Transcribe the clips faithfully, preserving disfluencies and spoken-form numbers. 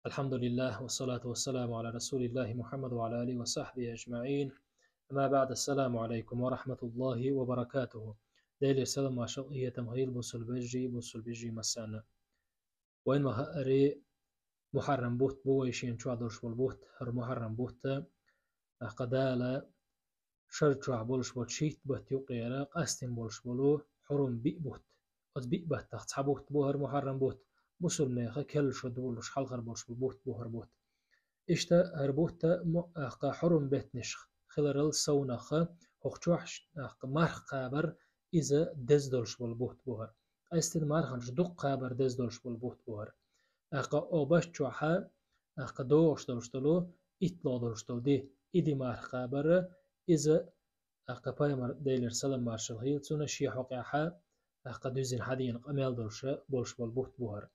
الحمد لله والصلاة والسلام على رسول الله محمد وعلى آله وصحبه أجمعين. أما بعد، السلام عليكم ورحمة الله وبركاته. Делера салам-маршал, къинхетам хийла бусалба вежарий, бусалба йижарий массанна. Вайна ма хаъара, Мухьаррам бутт бу вай шена чохь долуш болу бутт, хӀара Мухьаррам бутт, тӀаккха Дала шар чохь болуш болчу шийтта баттан юкъера къастийна болуш болу хьурум биъ бутт. Оцу биъ баттах цхьа бутт бу хӀара Мухьаррам бутт, бусалбанех керла шо долуш хьалхара болуш болу бутт бу хӀара бутт. Иштта хӀара бутт мо-, тӀаккха хьурум беттанаш хиларал совнаха, хӀокху чохь, тӀаккха марха кхабар иза деза долуш болу бутт бу хӀара. Къаьстина марханаш дукха кхабар деза долуш болу бутт бу хӀара. ТӀаккха оха баш чохьа, тӀаккха догӀуш долуш долу, итталгӀа долуш долу ди, и ди марха кхабар, иза, тӀаккха пайхамар, Делера салам-маршал хийла цунна, шен хьокъехьа, тӀаккха дуьззина хьадийна къамел долуша болуш болу бутт бу хӀара.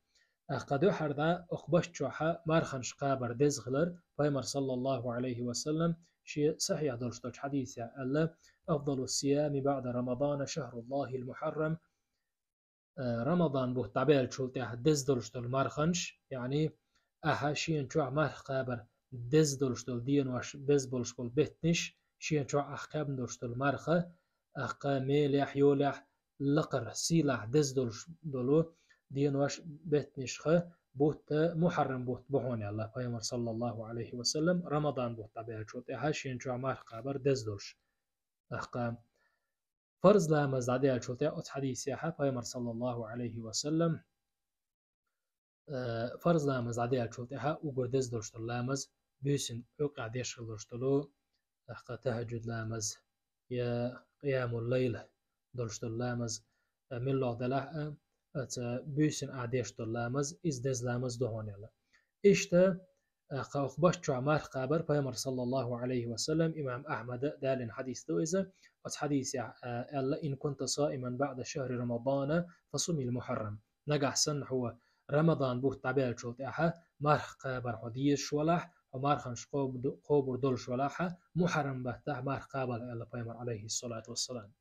ТӀаккха дуьххьара дӀа оха баш чохьа марханаш кхабар деза хилар, пайхамар, саллаллаху Ӏалайхи ва саллам, шен сахьихь долуш долчу хьадисехь аьлла: «أفضل الصيام بعد رمضان شهر الله المحرم». Э, Рамадан бутт дӀабаьллачул тӀаьхьа деза долуш долу марханаш, яъни ахьа шена чохь марха кхабар деза долуш долу денош, беза болуш болу беттанаш, шена чохь ахь кхаьбна долуш долу марха, тӀаккха мелехь, йолехь, лакхара сийлахь деза долуш долу денош, беттанашха бутт, Мухьаррам бутт бу хьуна аьлла пайхамар, саллаллаху Ӏалайхи ва саллам, Рамадан бутт дӀабаьллачул тӀаьхьа шена чохь марха кхабар деза долуш. ТӀаккха фарз ламаз дӀадаьллачул тӀаьхьа оцу хьадисехьа пайхамар, саллаллаху Ӏалайхи ва саллам, э, фарз ламаз дӀадаьллачул тӀаьхьа уггар деза долуш долу ламаз буьйсанна Ӏуьйкъехь деш хила долуш долу, тӀаккха тахӀаджуд ламаз я къиямул-лайл долуш долу ламаз, э, муьлхха делахь а, оцу буьйсанна ахь деш долу ламаз, иза деза ламаз ду хьуна аьлла. Иштта, тӀаккха оха баш чохь марха кхабар пайхамар, саллаллаху Ӏалайхи ва саллам, имам Ахьмада далийна хьадис ду иза. Оцу хьадисехь, а, аьлла: «إن كنت صائما بعد شهر رمضان فصم المحرم». Нагахь санна хьо Рамадан бутт дӀабаьллачул тӀаьхьа марха кхабар хьо дезаш валахь, хьо марханаш кхобу-, кхобур долуш валахь, Мухьаррам баттахь марха кхабал аьлла пайхамар, Ӏалайхиссалату вассалам.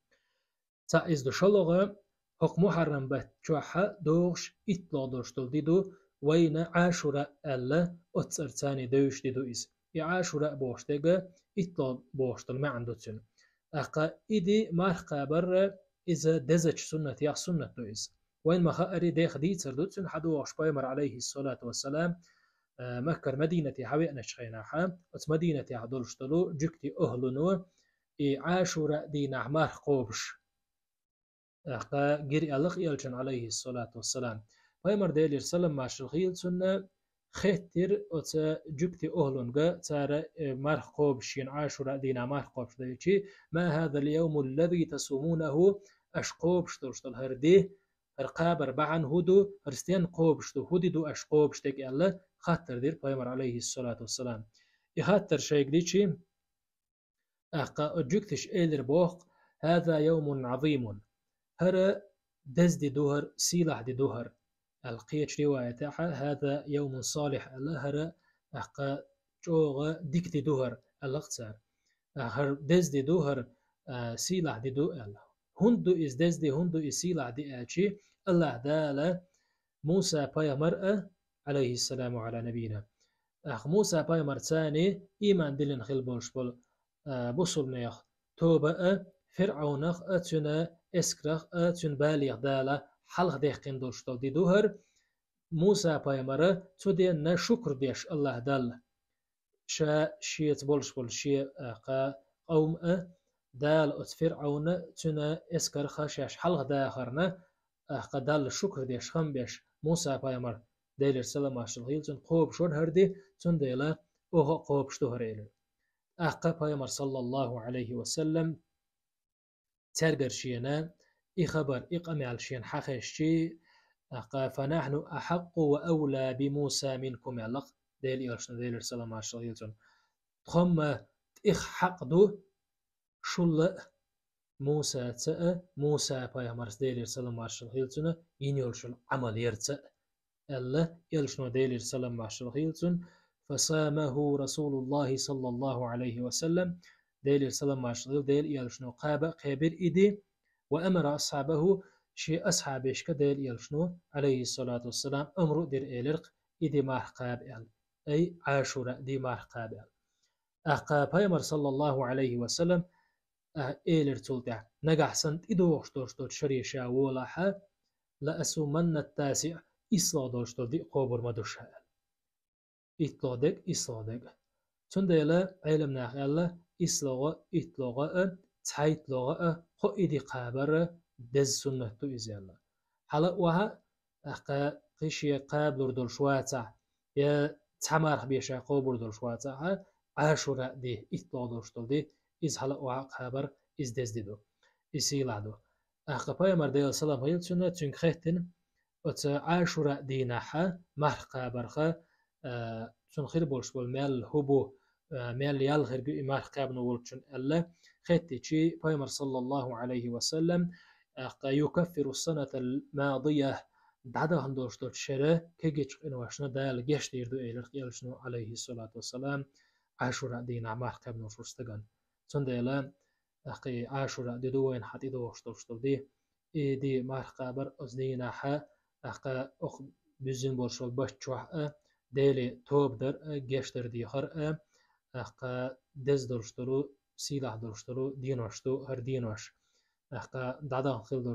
Цхьаъ иза ду. ШолгӀа, хӀокху Мухьаррам бутт чохьа догӀуш итталгӀа долуш долу ди ду, вайна Ӏашура аьлла, оццу цӀарца девзаш ди ду иза. И Ӏашура бохуш дерг итталгӀа бохуш долу маьӀна ду цуьнан. ТӀаккха и ди марха кхабар иза дезачу суннатех суннат ду иза. Вайна ма хаъара, деха дийцар ду цуьнан, хьадогӀуш пайхамар, Ӏалайхиссалату вассалам, э, Маккара Мадинате хьавеаначу хенахьа, оцу Мадинатехь долуш долу жуьгти охӀлуно и Ӏашура дийнахь марха кхобуш, тӀаккха гира аьлла-кх элчанна, Ӏалайхиссалату вассалам. Пайхамар, Делера салам-маршалла хийла цунна, хеттира оцу жуьгти охӀлунга, цара, э, марха кхобуш, шена Ӏашура дийнахь марха кхобуш делчи: «ما هذا اليوم الذي تصومونه؟» Аша кхобуш долуш долу хӀара ди, хӀара кхабар бахьана хӀун ду, хӀара стенна кхобуш ду, хӀун ди ду аша кхобуш дерг аьлла, хаттар дира пайхамар, Ӏалайхиссалату вассалам. И хаттар шайга дичи, тӀаккха оцу жуьгташа элира боху: «هذا يوم عظيم». ХӀара деза ди ду хӀара, сийлахь ди ду хӀара, аьлла. Кхечу риваятехьа: «هذا يوم صالح», аьлла, хӀара, тӀаккха, чӀогӀа дика ди ду хӀара, аьлла-кх цара. ТӀаккха хӀара деза ди ду хӀара, а, сийлахь ди ду, аьлла. ХӀунда ду иза деза ди, хӀунда ду иза сийлахь ди аьлчи, АллахӀ Дала Муса пайхамар а, Ӏалайхиссалам ва Ӏала набийина, тӀаккха Муса пайхамарца ийман диллина хилла болуш болу, а, бусулбанех тоба а, ФирӀавнах а, цуьнан эскарах а, цуьнан балех Дала хьалхадаьккхина долуш долу ди ду хӀара. Муса пайхамара цу денна шукр деш АллахӀ Далла, ша шеца болуш болу шен, а, кха-, къовм а, Дала оцу ФирӀавна, цуьнан эскарх а шаьш хьалхадахарна, тӀаккха Далла шукр деш, хам беш, Муса пайхамар, Делера салам-маршалла хийла цунна, кхобуш вара хӀара ди, цундела оха а кхобуш ду хӀара, элира. ТӀаккха пайхамар, саллаллаху Ӏалайхи ва саллам, цаьргара шена и хабар, и къамел шена хьахезчи, тӀаккха: «فنحن أحق وأولى بموسى منكم», аьлла-кх Делан элчано, Делера салам-маршалла хийла цунна. Тхо-м тӀех хьакъ ду шул а Мусаца а, Муса пайхамарца, Делера салам-маршалла хийла цунна, йина йолчул Ӏамал ярца а, аьлла, элчано, Делера салам-маршалла хийла цунна. «فصامه رسول الله صلى الله عليه وسلم». Делера салам-маршалла хийла, Делан элчано кхаба а кхебира и ди, «وأمر أصحابه», шен асхьабашка Делан элчано, Ӏалайхиссалату вассалам, амру а дира, элира-кх, и ди марха кхаба аьлла. ай Ӏашура ди марха кхаба аьлла. ТӀаккха пайхамар, саллаллаху Ӏалайхи ва саллам, а, элира цул тӀехьа: «Нагахь санна тӀедогӀуш долуш долчу шаре ша волахь, ла асуманна ат-тасиӀ, ислагӀа долуш долу ди кхобур ма ду ша», – аьлла. ИттлагӀа дерг, ислагӀа дерг. Цундела Ӏеламнаха аьлла, ислагӀа, иттлагӀа а, цхьайттлагӀа а, кхо и ди кхабар деза суннат ду иза аьлла. Хьала а ваха, тӀаккха кхин шен кхабалур долуш вацахь, я цхьа марха бен ша кхобур долуш вацахь, Ӏашура ди, иттлагӀа долуш долу ди, иза хьала а ваха кхабар, иза деза ди ду. Иза сийлахь ду. ТӀаккха пайхамар, Делан салам хуьлда цунна, цуьнга хаьттина, оцу Ӏашура дийнахь марха кхабарха, а, цунна хир болуш болу мел хӀун бу, а, мел ял хир ю и марха кхаьбна волчунна аьлла, хаьттичи пайхамар, саллаллаху Ӏалайхи ва саллам, тӀаккха: «Юкаффиру ас-санатал мадия», дӀадахана долуш долчу шеран кегийчу къиношна Дала гечдийр ду, элира элчано, Ӏалайхиссалату вассалам, Ӏашура дийнахь марха кхаьбна волчу стагана. Цундела, тӀаккха и Ӏашура ди ду вайна хьан тӀедогӀуш долуш долу ди. И ди марха кхабар оцу дийнахь, тӀаккха окху буьззина болуш болу баттахь а, Деле тоба дар а, гечдар дехар а, тӀаккха деза долуш долу, сийлахь долуш долу денош ду хӀара денош. ТӀаккха дӀадахана хила долуш